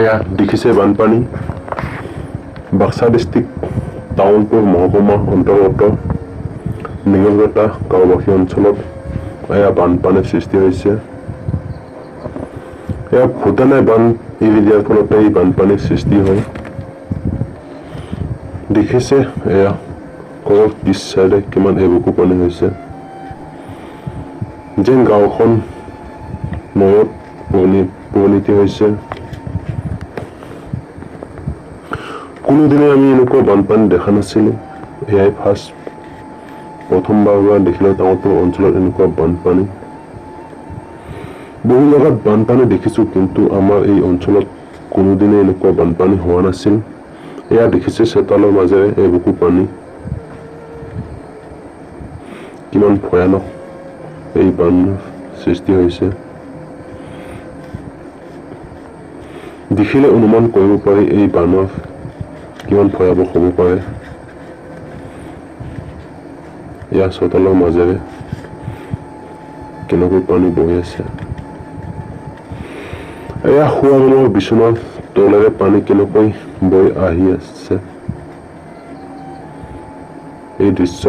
এয়া দেখিছে বানপানী। বাক্সা ডিষ্ট্ৰিক্ট তামুলপুৰ মহকুমা অন্তৰ্গত নিগৰকাটা গাঁওবাসী অঞ্চলত এয়া বানপানীৰ সৃষ্টি হৈছে। এয়া ভূটানে বান এৰি দিয়াৰ ফলতে এই বানপানীৰ সৃষ্টি হয়। দেখিছে এয়া ঘৰৰ পিছ চাইডে কিমান এবুকু পানী হৈছে, যেন গাঁওখন নৈত পৰিণতি হৈছে। কোনোদিনে আমি এনেকুৱা বানপানী দেখা নাছিলোঁ। এয়াই ফাৰ্ষ্ট প্ৰথমবাৰ দেখিলোঁ তামুলপুৰ অঞ্চলত এনেকুৱা বানপানী। বহু জেগাত বানপানী দেখিছোঁ, কিন্তু আমাৰ এই অঞ্চলত কোনোদিনে এনেকুৱা বানপানী হোৱা নাছিল। এয়া দেখিছে চোতালৰ মাজেৰে এবুকু পানী, কিমান ভয়ানক এই বান সৃষ্টি হৈছে। দেখিলে অনুমান কৰিব পাৰি এই বানৰ কিমান ভয়াৱহ হ'ব পাৰে। এয়া চোতালৰ মাজেৰে কেনেকৈ পানী বৈ আছে। এয়া শোৱা ৰুমৰ বিচনাৰ তলেৰে পানী কেনেকৈ বৈ আহি আছে। এই দৃশ্য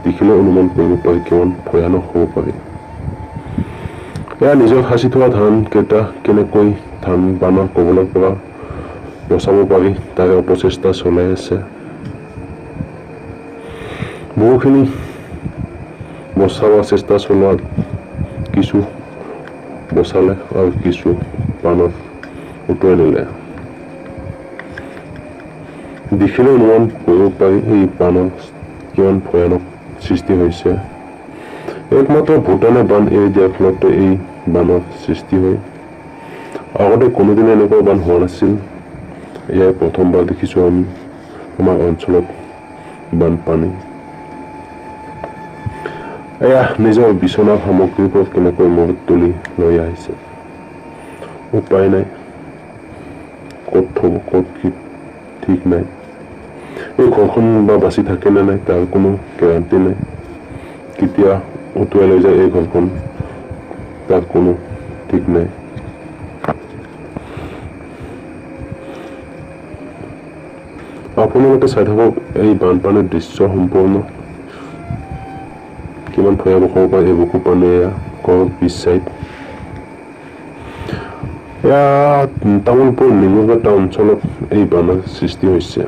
দেখিলে অনুমান কৰিব পাৰি কিমান ভয়ানক হ'ব পাৰে। এয়া নিজৰ সাঁচি থোৱা ধান কেইটা কেনেকৈ ধান বানৰ কবলৰ পৰা বচাব পাৰি তাৰে অপচেষ্টা চলাই আছে। বহুখিনি বচাব চেষ্টা চলোৱাত কিছু বচালে আৰু কিছু বানত উটুৱাই নিলে। দেখিলে অনুমান কৰিব পাৰি এই বানৰ কিমান ভয়ানক সৃষ্টি হৈছে। একমাত্ৰ ভূটানে বান এৰি দিয়াৰ ফলতে এই বানৰ সৃষ্টি হয়। আগতে কোনোদিনে এনেকুৱা বান হোৱা নাছিল। এয়াই প্ৰথমবাৰ দেখিছোঁ আমি আমাৰ অঞ্চলত বানপানী। এয়া নিজৰ বিচনাৰ সামগ্ৰীবোৰ কেনেকৈ মূৰত তুলি লৈ আহিছে। উপায় নাই, ক'ত থ'ব ক'ত কি ঠিক নাই। এই ঘৰখন বা বাচি থাকে নে নাই তাৰ কোনো গেৰাণ্টি নাই। কেতিয়া উটুৱাই লৈ যায় এই ঘৰখন তাৰ কোনো ঠিক নাই। আপোনালোকে চাই থাকক এই বানপানীৰ দৃশ্য সম্পূৰ্ণ কিমান ভয়াৱহ হ'ব পাৰে এবুকু পানী। এয়া ঘৰৰ পিছ চাইড, এয়া তামুলপুৰ নিগৰকাটা অঞ্চলত এই বানৰ সৃষ্টি হৈছে।